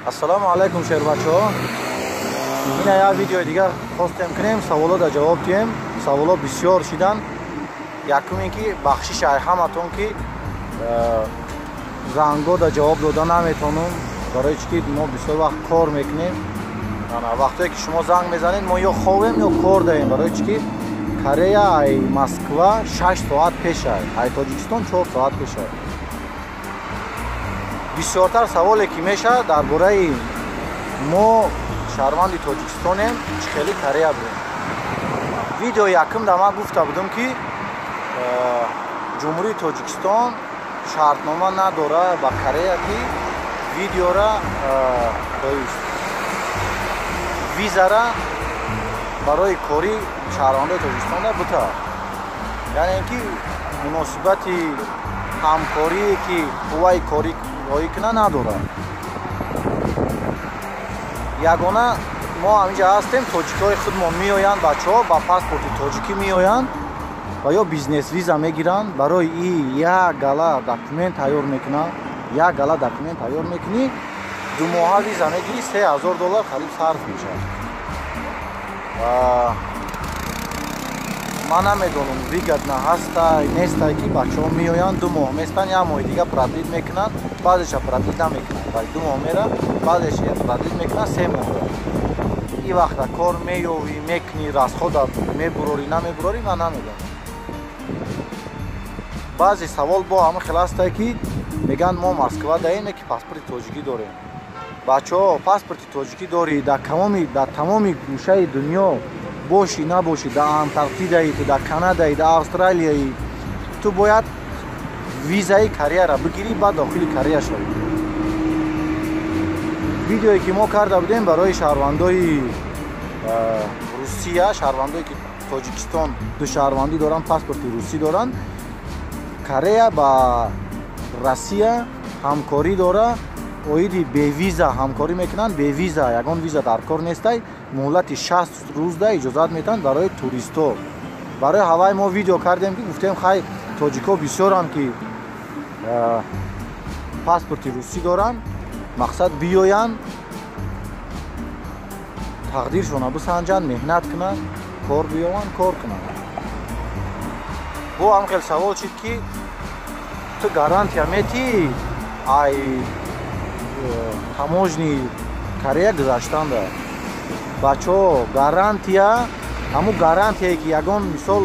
Ассалому алайкум, шербачаҳо. Ина як видеои дигар хостем кунем, саволо да ҷавоб диҳем. Саволо бисёр шидан. Якум ин ки бахшиш ай ҳаматон, ки занго да ҷавоб дода наметонум, барои чӣ ки мо бисёр вақт кор мекунем. Вақтое ки шумо занг мезанед, мо ё ховем, ё кор даем, барои чӣ ки Корея ай Москва 6 соат пешай, ай Тоҷикистон 4 соат пешай. Бисёртар саволе ки мешавад дар бораи мо шаҳрванди Тоҷикистонем, чӣ хели Корея будем. Видео якум да ман гуфта будам, ки Ҷумҳурии Тоҷикистон шартнома надора ба Корея, ки видеора, то есть визара барои кори шаҳрвандои Тоҷикистонда бута, яъне ки муносибати ҳамкорие, ки қувваи корӣ роӣ куна, надорад. Ягона мо ҳаминҷа ҳастем, тоҷикҳои худмон меоянд, бачаҳо ба паспорти тоҷикӣ меоянд ва ё бизнес виза мегиранд. Барои и як гала документ тайёр мекунанд. Як гала документ тайёр мекунӣ, 2 моҳа виза мегирӣ, 3000 доллар қариб сарф мешавад. Ман намедонам, выгодно ҳастай, нестай, ки бачаҳо меоянд, 2 моҳ местанд, як моҳи дига продлить мекунанд, баъзеша продлить намекунанд, вале 2 моҳ мера, баъзеша продлить мекунанд 3 моҳ. И вақта кор меёвӣ, мекунӣ, расхода мебурорӣ, намебурорӣ, ман намедонам. Баъзе савол бо ҳама хел ҳастай, ки мегӯянд, мо Москва даем, ки паспорти тоҷикӣ дорем. Бачаҳо, паспорти тоҷикӣ дорӣ, дар тамоми гӯшаи дунё бошӣ, набошӣ, дар Антарктидаи ту, дар Канадаи, дар Австралияи, ту бояд визаи Кореяра бигирӣ, баъд дохили Корея шавӣ. Видеое ки мо карда будем барои шаҳрвандои Русия, шаҳрвандое ки Тоҷикистон ду шаҳрвандӣ доранд, паспорти русӣ доранд, Корея ба Россия ҳамкорӣ дора, оиди бевиза ҳамкорӣ мекунанд. Бевиза, ягон виза дар кор нестай, муҳлати 60 рӯзда иҷозат метаҳанд барои туристҳо. Барои ҳавай мо видео кардем, ки гуфтем, хай, тоҷикҳо бисёранд, ки паспорти русӣ доранд, мақсад биёянд, тақдиршона бисанҷанд, меҳнат кунанд, кор биёванд, кор кунанд. Бо ҳам хел савол шид, ки ту гарантия метӣ ай таможни Корея гузаштанда? Бачаҳо, гарантия ҳамун гарантияе ки ягон мисол,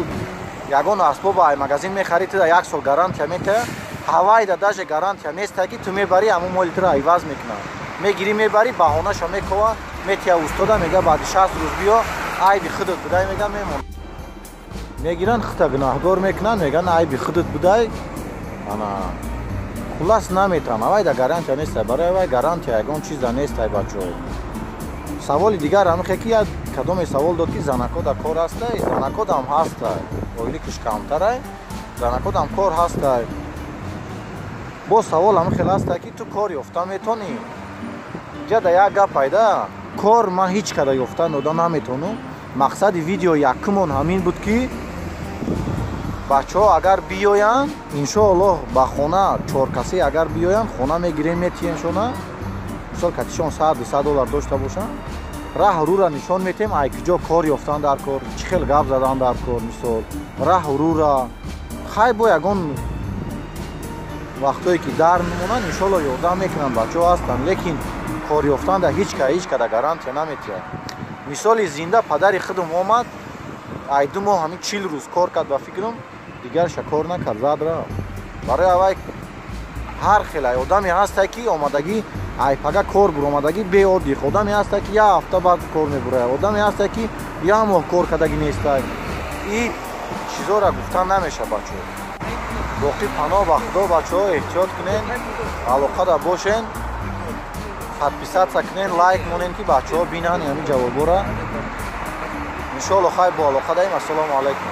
ягон асбоба ай магазин мехарӣ, ту як сол гарантия метаҳ. Ҳавайда даже гарантия неста, ки ту мебарӣ, ҳамун моли туро иваз мекунад. Мегирӣ, мебарӣ, баҳонаша мекова, метия устода, мега, баъди 60 рӯз биё, айби худат будай, мега, мемон. Мегиранд, хута гунаҳгор мекунанд, мегӯянд, айби худат будай. Ана хуллас, наметавон, авайда гарантия нестай, барои авай гарантия ягон чиза нестай, бачаҳо. Саволи дигар ҳамихе, ки як кадоме савол дод, ки занакода кор ҳастай. Занакодам ҳастай, ойликиш камтарай, занакодам кор ҳастай. Боз савол ҳамин хел ҳастай, ки ту кор ёфта метонӣ? Ҷада як гап пайда, кор ман ҳеҷ када ёфта дода наметонам. Мақсади видео якумон ҳамин буд, ки бачаҳо агар биёянд, иншоаллоҳ, ба хона чоркасе агар биёянд, хона мегирем, метиҳемшона. Мисол, катишон 100-200 доллар дошта бошанд, раҳ рура нишон метиҳем, ай куҷо кор ёфтан дар кор, чӣ хел гап задан дар кор. Мисол, раҳ рура хай бо ягон вақтое ки дар мемонанд, иншоаллоҳ, ёрдам мекунанд, бачаҳо ҳастанд. Лекин кор ёфтан да ҳеҷ ка ҳеҷ када гарантия наметиҳад. Мисоли зинда, падари худам омад, ай 2 моҳ ҳамин 40 рӯз кор кард, ба фикрам, дигарша кор накард, зад рафт. Барои аввай ҳар хел ай одаме ҳастай, ки омадагӣ, ай пага кор буромадагӣ, беодих, одаме ҳастай, ки як ҳафта баъд кор мебурад, одаме ҳастай, ки як моҳ кор кардагӣ нестай. И чизоро гуфтан намешавад, бачаҳо. Боқӣ паноҳ ба Худо, бачаҳо, эҳтиёт кунен, алоқада бошен, подписаться кунен, лайк монен, ки бачаҳо бинанд ҳамин ҷавобҳоро, иншоалло. Хай, бо алоқа даем. Ассалому алайкум.